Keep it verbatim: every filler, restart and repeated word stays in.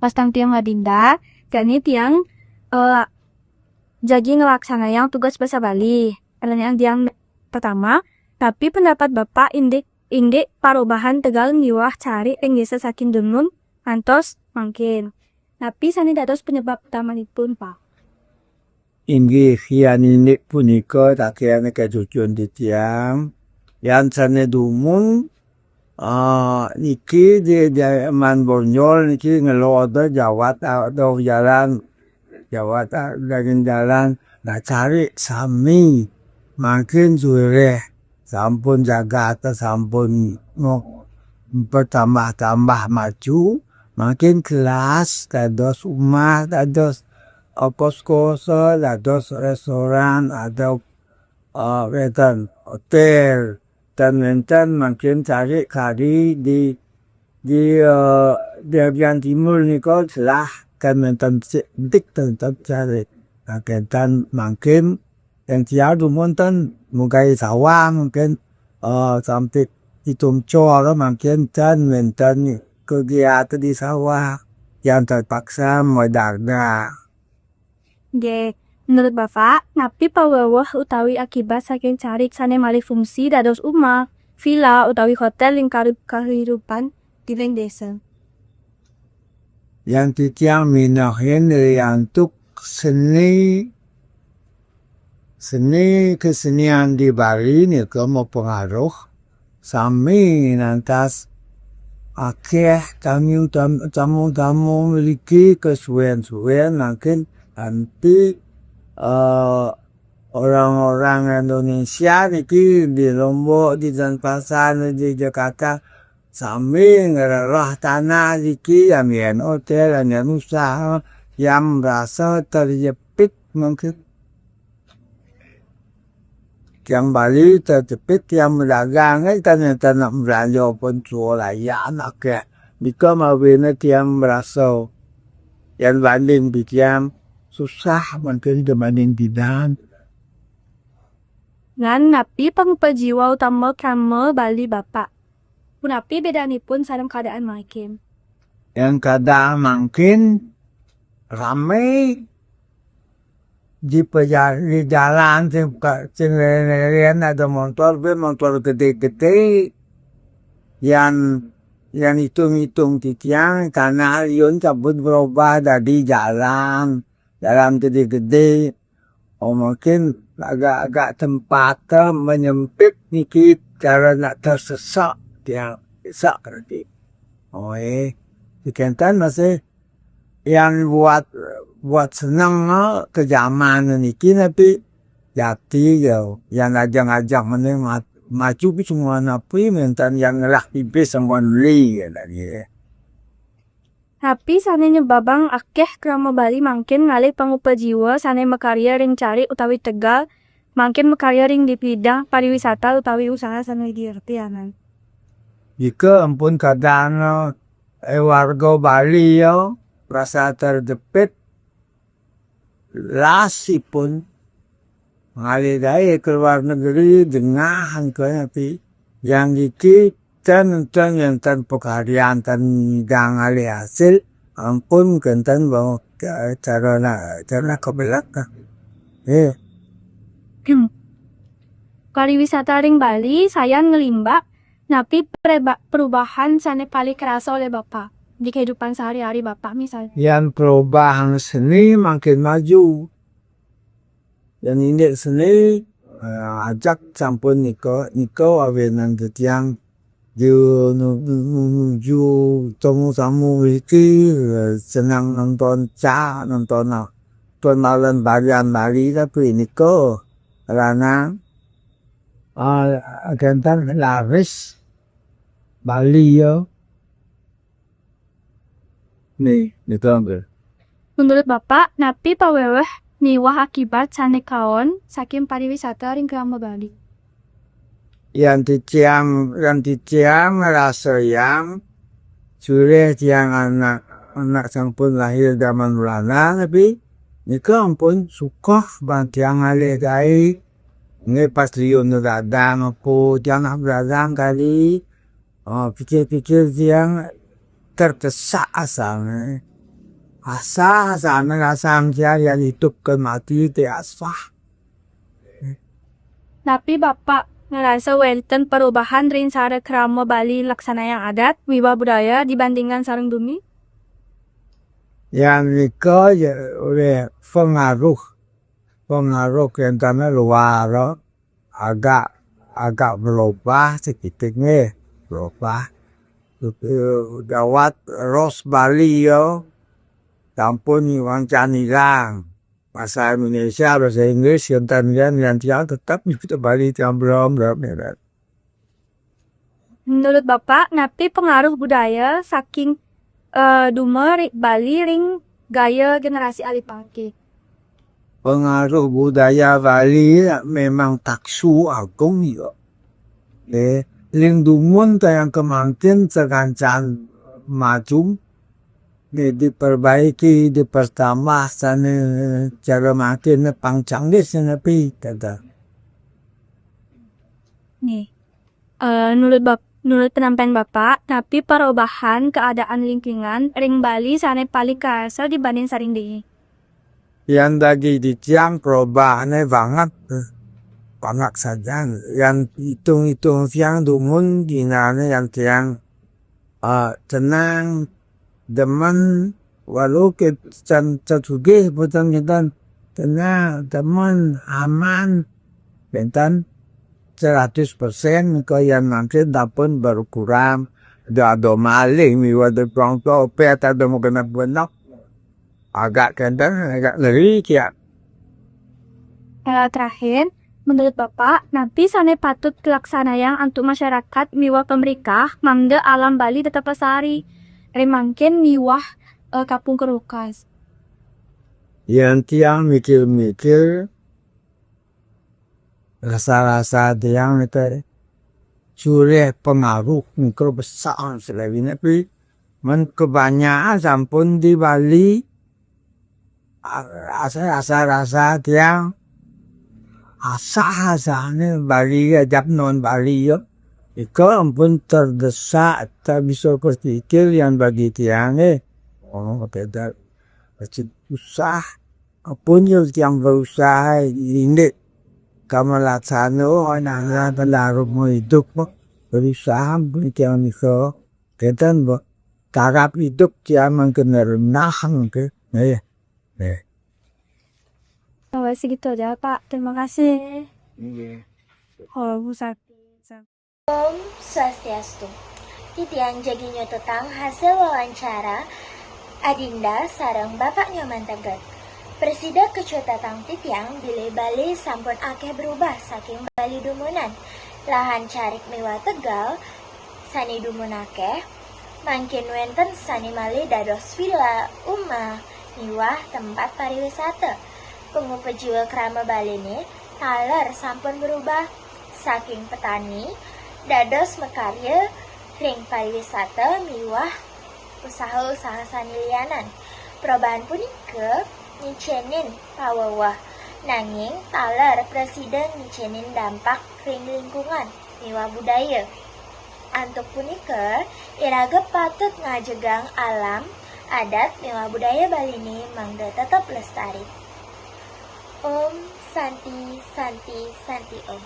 Pas tang tiang adinda, jani tiang, eh, jagi ngelaksanayang tugas basa Bali. Pertanyaan tiang pertama, napi pendapat Bapak indik, indik parubahan tegal miwah carik ring desa saking dumun ngantos mangkin? Napi sane dados penyebab utamanipun, Pak? Inggih, yan indik punika takiane kacucun titiang. Yan sane dumun, ah, niki di, di Man Bonjol niki ngeloda jawat, ah, doh jalan, jawat, ah, daging jalan. Nah, carik sami mangkin suwireh sampun jagat sampun mo-, bertambah-tambah maju, mangkin kelas dados umah, dados, eh, kos-kosan, dados restoran, ada, eh, wenten hotel, dan wenten mangkin carik kari di, di, eh, bagian timur nika telah kan wenten sik entik ten ten carik. Nah, kenten mangkin yang tiang dumun ten mugai sawah mungkin, eh, sampik itung cor mungkin ten wenten kegiatan di sawah yang terpaksa madagda. Nggih, menurut Bapak, napi paweweh utawi akibat saking carik sane malih fungsi dados umah, vila utawi hotel ring karib-, kahirupan di ring desa? Yang titiang minehin riantuk seni, seni kesenian di Bali nika mapengaruh sami nantas akeh tamu-tam-, tamu-tamu mriki kesuwen-suwen mangkin kanti, eh, orang-orang Indonesia niki di Lombok, di Denpasar, di Jakarta, sami ngrereh tanah niki, amian hotel, amian usaha yang merasa terjepit mungkin. Tiang Bali terjepit, tiang pedagang, eh, tan, tan nak belanja pun suah layan akeh. Nika mawine tiang merasa yang banding titiang susah mungkin dibanding bidan. Ngan napi pangupajiwa utama krama Bali Bapak? Punapi bedanipun sareng keadaan mangkin? Yang keadaan mangkin rame di peja-, di jalan sing ka-, sing ren-ren ada montor, be montor gede-gede. Yang, yang itung-itung titiang, tanah liun cabut berubah dadi jalan, jalan gede-gede. Oh, mungkin agak-agak tempatnya menyempit niki, cara nak tersesat tiang, sesak niki. Oh, eh, di kenten masih yang buat, buat seneng, eh, ke zaman niki, napi jati ya, yang ajang-ajang mending ma-, maju ke semua napi, mentan yang ngelah pipis sama li, ya, lagi. Napi sane nyebabang akeh krama Bali mangkin ngalih pangupajiwa sane makarya ring carik utawi tegal, mangkin makarya ring di bidang pariwisata utawi usaha sane dirti anan? Jika ampun kadang, eh, warga Bali ya, rasa terjepit, lasipun ngalih dae ke luar negeri, dengah angka napi. Yang niki ten, ten, yang ten pekaryan, ten nyidang ngalih hasil, ampun kenten bawa ke-, cara nak, cara nak ke belakang. Eh. Hmm. Pariwisata ring Bali sayan nglimbak, napi preba-, perubahan sane paling kerasa oleh Bapak di kehidupan sehari-hari Bapak misalnya? Yang perubahan seni makin maju. Yang indik seni, eh, ajak sampun nika, nika awinan titiang di nu-, nu-, nuju tamu-tamu mriki, eh, senang nonton ca-, nonton a-, nonton malam tarian Bali, tapi nika ranang, ah, kenten laris Bali ya. Nih, nika nggih. Menurut Bapak, napi paweweh miwah akibat sane kaon saking pariwisata ring krama Bali? Yang titiang, yang titiang ngrasa yang sureh tiang anak, anak sampun lahir zaman Belanda, tapi nika ampun sukoh ban tiang ngalih gae. Nggih, pas liun dadang apa, tiang nak dadang kali. Oh, pikir-pikir tiang terdesak asal, eh. Asah sana rasang sia yang hidup ke mati te asah. Napi Bapak ngerasa wenten perubahan ring cara krama Bali laksanayang adat miwah budaya dibandingkan sareng dumi? Yang nika ya oleh pengaruh pengaruh yang tanah luar agak agak berubah sedikit nih, berubah. Gawat ros Bali ya tampun iwang canilang bahasa Indonesia, bahasa Inggris, yang tanian yang tiang tetap nyebut Bali tiang belum belum ya. Menurut Bapak, napi pengaruh budaya saking uh, duma Bali ring gaya generasi alih pangkih? Pengaruh budaya Bali memang taksu agung ya. Eh, ring dumun tayang kemangkin sekancan maju, eh, diperbaiki, dipertambah sana cara makin pangcanggih sana pi kata. Nih, uh, nurut bap nurut penampen Bapak, napi perubahan keadaan lingkungan ring Bali sane paling kerasa dibanding saring dini? Yang bagi di tiang perubahannya banget, banget saja. Yang hitung-hitung tiang dumun dinane yang tiang uh, tenang, demen, walau kita sugih buatan kita tenang, demen, aman, bentan seratus persen ke yang nanti dapun berkurang, ada ada maling miwa de prong to pet ada mau kena benak, agak kenten agak ngeri kia. Uh, terakhir, menurut Bapak, napi sane patut kelaksanayang antuk masyarakat miwah pemerintah mangda alam Bali tetap lestari ring mangkin miwah uh, kapung kerukas? Yang tiang mikir-mikir rasa-rasa tiang itu cureh pengaruh mikro besar selebihnya pi men kebanyakan sampun di Bali rasa-rasa tiang asah-asahne Bali ajap non Bali yo. Ika ampun terdesak tak bisa berpikir yang bagi tiang eh. Oh, beda. Macam usah. Apun yo tiang berusaha indik. Kamu laksana oh nangga pendaruh hidup berusaha pun tiang bisa. Keten bo. Tarap hidup tiang mengkena renah ke. Eh. Eh. Sampai segitu aja Pak. Terima kasih. Iya. Oh, Bu Sakti. Om Swastiastu. Titiang jagi nyutetang hasil wawancara Adinda sareng Bapak Nyoman Teget. Presida kecutetang titiang bilih Bali sampun akeh berubah saking Bali dumunan. Lahan carik miwah tegal sane dumun akeh, mangkin wenten sane malih dados villa, umah, miwah tempat pariwisata. Pangupa jiwa krama Baline taler sampun berubah saking petani dados makarya ring pariwisata miwah usaha-usaha sane lianan. Perubahan punika nyicenin paweweh, nanging taler prasida nyicenin dampak ring lingkungan miwah budaya. Antuk punika, iraga patut ngajegang alam, adat miwah budaya Baline mangda tetep lestari. Om Santi Santi Santi Om.